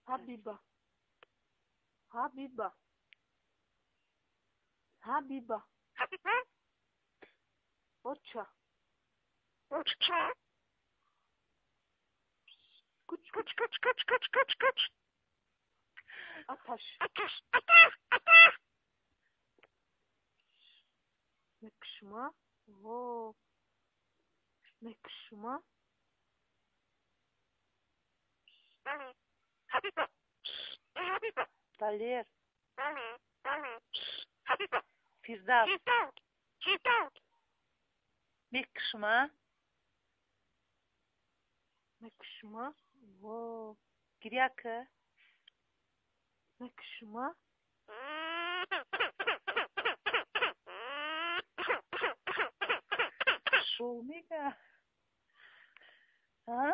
Ҳабиба. Ҳабиба. Ҳабиба. Оча. Куч куч куч куч куч куч куч. Аташ. Мекшма. Во. Мекшма. Далер. Фирдавс. Мекшма. Мекшма. Во. Гиря ки. Мекшма. Шоу мега. А?